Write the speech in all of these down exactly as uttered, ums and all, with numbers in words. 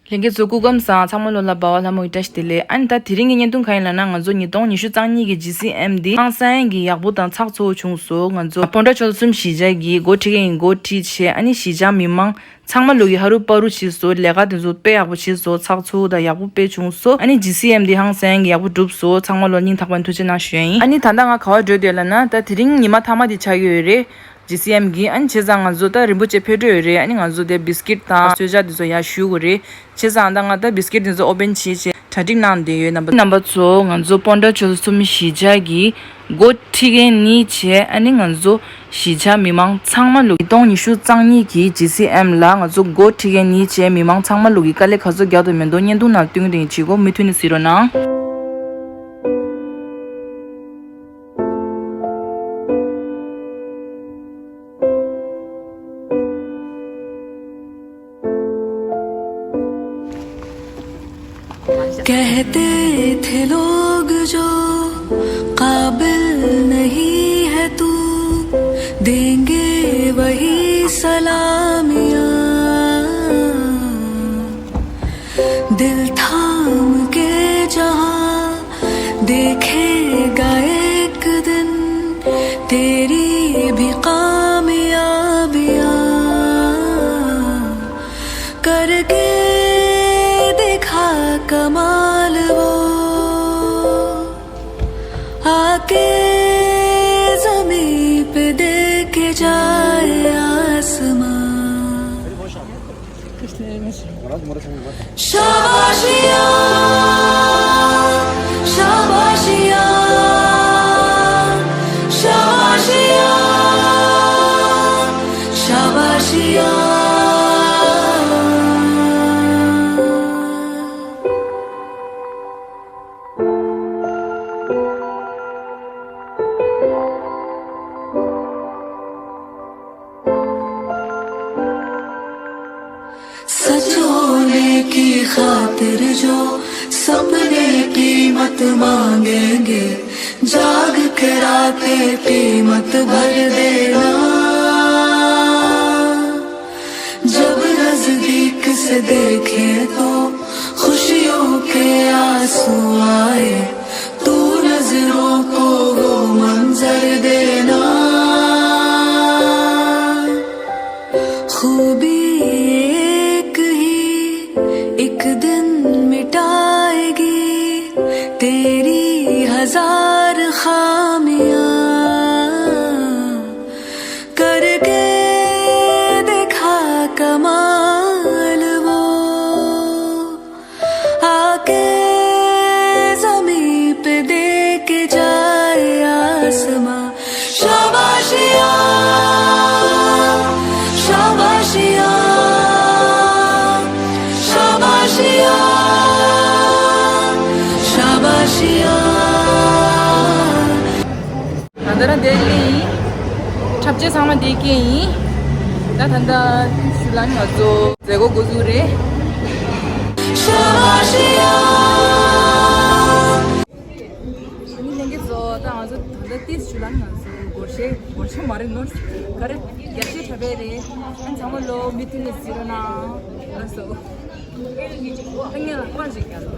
ལྷན་རྒྱས་ཚོ་སྐུ་ཁམས་བཟང་། ཚང་མ་ལོ་ལ་འབའ་བ་ལྷ་མོ་ཡི་བཀྲ་ཤིས་བདེ་ལེགས། ཨ་ནི་ད་དེ་རིང་གི་བརྙན་ཐུང་གང་ཡིན་ལབ་ན། ང་ཚོ་ཉིས་སྟོང་ཉི་ཤུ་རྩ་གཉིས་ཀྱི་ཇི་སི་ཨེམ་འདི་ཧང་སང་གི་ཡག་པོ་དང་ཚགས་ཚུད་པོ་བྱུང་སོང་། ང་ཚོ་སྤོན་ཊ་ཆོལ་གསུམ་གཞིས་ཆགས་ཀྱིས་འགོ་ཁྲིད་མཁན་འགོ་ཁྲིད་བྱས། ཨ་ནི་གཞིས་ཆགས་མི་མང་ཚང་མ་ལོ་གི་ཧ་རུ་པ་རུ་བྱས་སོང་། ལས་ཀ་དེ་ཚོ་དཔེ་ཡག་པོ་བྱས་སོང་། ཚགས་ཚུད་དང་ཡག་པོ་དཔེ་བྱུང་སོང་། ཨ་ནི་ཇི་སི་ཨེམ་འདི་ཧང་སང་གི་ཡག་པོ་གྲུབ་སོང་། ཚང་མ་ལོ་སྙིང་ཐག་པ་ནས་ཐུགས་རྗེ་གནང་ཞུ་ཡ་ཡིན། ཨ་ནི་ད་ལྟ་ང་ག་པར་འགྲོ་འདོད་ལབ་ན། ད་དེ་རིང་ཉི་མ་མཐའ་མ་དེ་ཆགས་ཀྱི་ཡོད་རེད། ཇི་སི་ཨེམ་གྱིས། ཨ་ནི་བྱས་ཙང་ང་ཚོ་ད་རིན་པོ་ཆེ་ཕེབས་འགྲོ་ཡོད་རེད། ཨ་ནི་ང་ཚོ་དེ་བིས་ཀིཊ་དང་གསོལ་ཇ་དེ་ཚོ་ཡར་ཞུ་དགོས་རེད། བྱས་ཙང་ད་ང་ད་བིས་ཀིཊ་དེ་ཚོ་ཨོ་པན་བྱས་བྱས་གྲ་སྒྲིག་གནང་བསྡད་ཡོད། རྣམ་པ་རྣམ་པ་ཚོ། ང་ཚོ་སྤོན་ཊ་ཆོལ་གསུམ་གཞིས་ཆགས་ཀྱི་འགོ་ཁྲིད་མཁན་གཉིས་བྱས། ཨ་ནི་ང་ཚོ་གཞིས་ཆགས་མི་མང་ཚང་མ་ལོ་གི་ཉིས་སྟོང་ཉི་ཤུ་རྩ་གཉིས་ཀྱི་ཇི་སི་ཨེམ་ལ་ང་ཚོ་འགོ་ཁྲིད་མཁན་གཉིས་བྱས། མི་མང་ཚང་མ་ལོ་གི་དཀའ་ལས་ག་ཚོད་རྒྱག་འདུག་མེད་འདུག་བརྙན་ཐུང་ནང་སྟོན་གྱི་ཡིན། བྱེད་སྒོ་མུ་མཐུད་ནས་གཟིགས་རོགས་གནང་། कहते थे लोग जो काबिल नहीं है तू, देंगे वही सलामियां। दिल थाम के जहां देखेगा एक दिन तेरी भी कामयाबियां। करके दिखा कमाल वो, आके जमीं पे दे के जाए आसमां। शाबाशिया, शाबाशिया, शाबाशिया, शाबाशिया। सच होने की खातिर जो सपने कीमत मांगेंगे, जाग के रातें कीमत भर देना। जब नजदीक से देखें तो खुशियों के आंसू आए, तू नजरों को वो मंजर देना। खूबी एक ही एक दिन मिटाएगी तेरी हजार खामियां। करके दिखा कमाल वो, आके जमीं पे दे के जाए आसमां। शाबाशिया, शाबाशिया, शाबाशिया, शाबाशिया। ད་ལྟ་རང་དེར་སླེབས་ཡིན། འཁྲབ་ཆས་ཚང་མ་དེ་སྐྱེལ་ཡིན། ད་ད་ལྟ་ཤུ་ལ་ང་ཚོ་མཛད་སྒོ་འགོ་འཛུགས་རེད། ཨ་ནི་ལྷན་རྒྱས་ཚོ། ད་ང་ཚོ་ད་ལྟ་ཏིས་ཤུ་ལ་ང་ཚོ་སྒོར་གཞས་སྒོར་གཞས་མ་རེད་ནོ། ག་རེ་རྒྱ་ཆེ་འཁྲབ་པ་རེད། ཨ་ནི་ཚང་མ་ལོ་མུ་མཐུད་ནས་གཟིགས་རོགས་གནང་། ལགས་སོ། ད་ངས་ལ་པར་ཞིག་རྒྱག་ལ།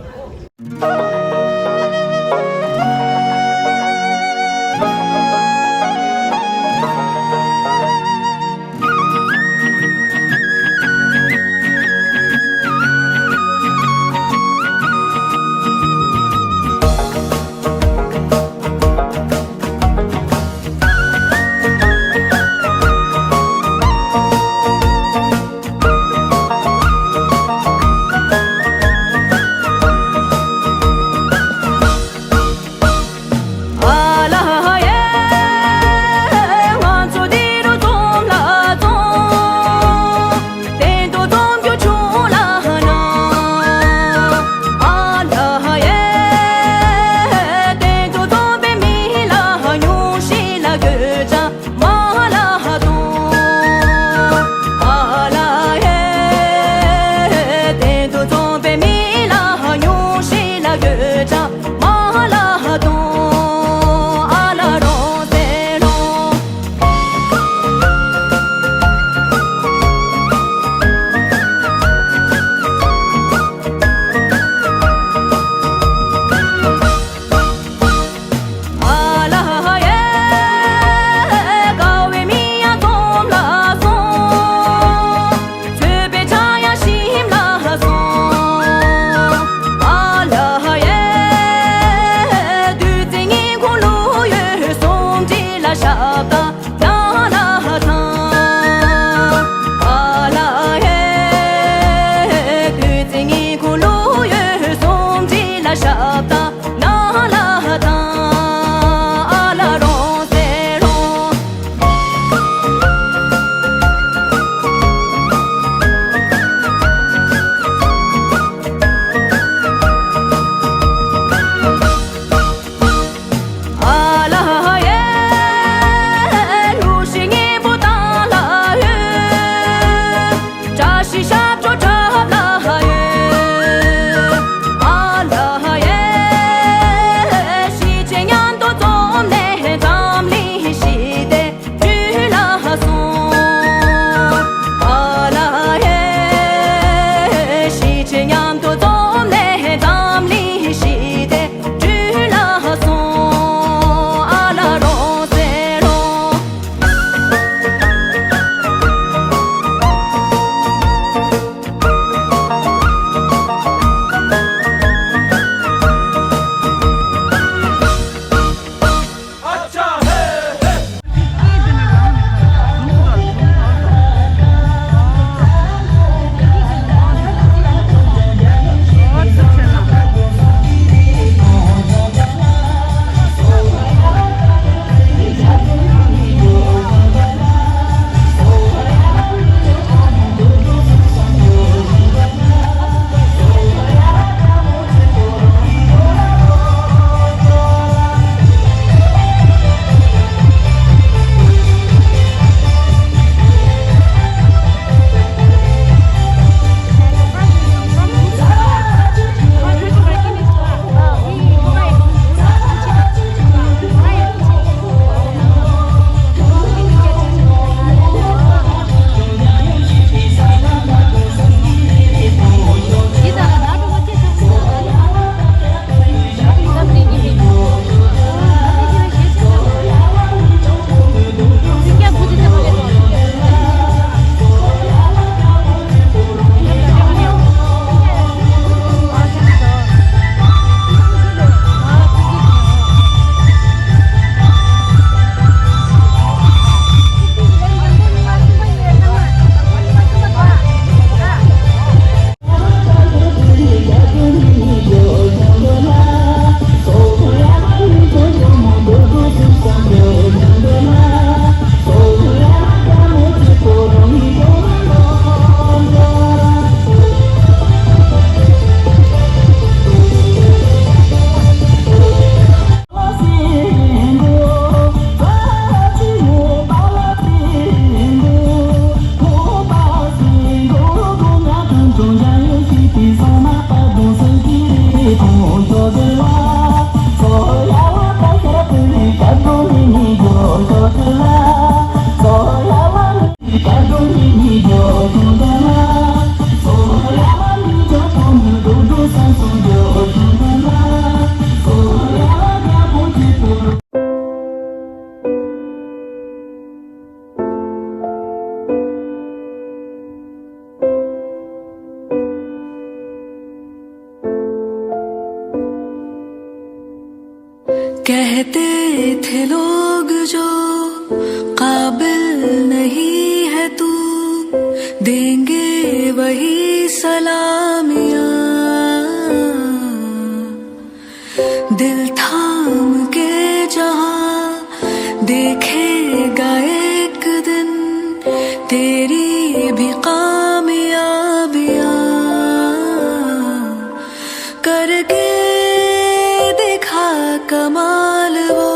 कहते थे लोग जो काबिल नहीं है तू, देंगे वही सलामियां। दिल थाम के जहां देखेगा एक दिन तेरी भी कामयाबियां। करके दिखा कमाल वो,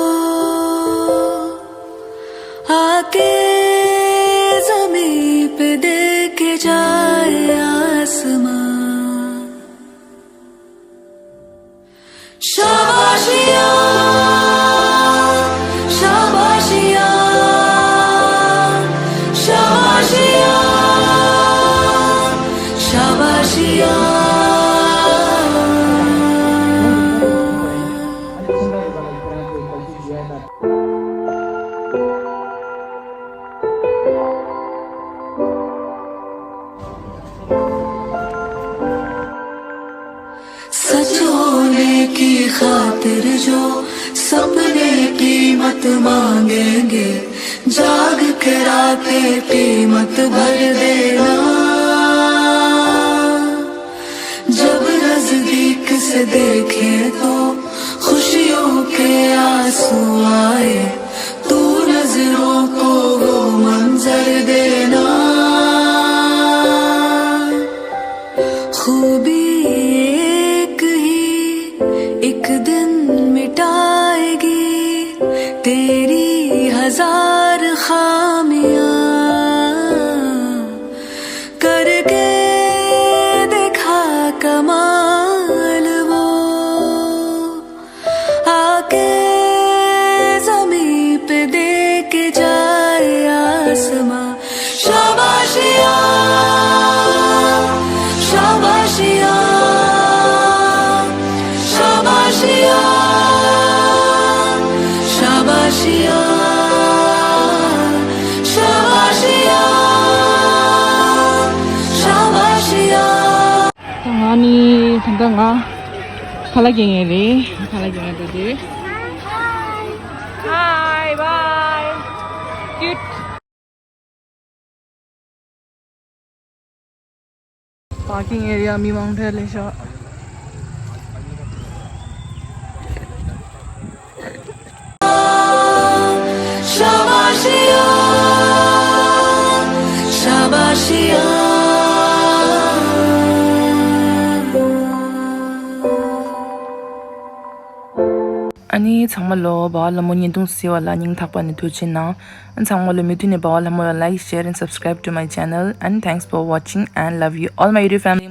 आके जमीन पे दे के जाए आसमां। शाबाशियां, शाबाशियां, शाबाशियां, शाबाशियां। सच होने की खातिर जो अपने कीमत मांगेंगे, जाग के रातें कीमत भर देना। जब नजदीक से देखें तो खुशियों के आंसू आए, तू नजरों को वो मंजर देना। खूबी एक ही एक दिन मिटाएगी तेरी हजार खामियां। करके देखा कमाल वो, आके जमीं पे दे के जाए आसमां। शाबाशिया, शाबाशिया, शाबाशिया, शाबाशिया, शाबाशिया, शाबाशिया। ང་ནི་ད་ལྟ་ང་ཁ་ལག་གི་ངེས་རེད། ཁ་ལག་གི་ངེས་འགྲོ་དུས། Hi, bye. Cute. Parking area མི་མང་གྲས་ལས་ཤག་ཤ་བ་ཤི་ཡ། ཤ་བ་ཤི་ཡ། ཨ་ནི་ཚང་མ་ལོ་འབའ་བ་ལྷ་མོ་བརྙན་ཐུང་གཟིགས་པ་ལ་སྙིང་ཐག་པ་ནས་ཐུགས་རྗེ་ཆེ་གནང་། ཨ་ཚང་མ་ལོ་མུ་མཐུད་ནས་འབའ་བ་ལྷ་མོ་ལ་like, share and subscribe to my channel and thanks for watching and love you all my YouTube family.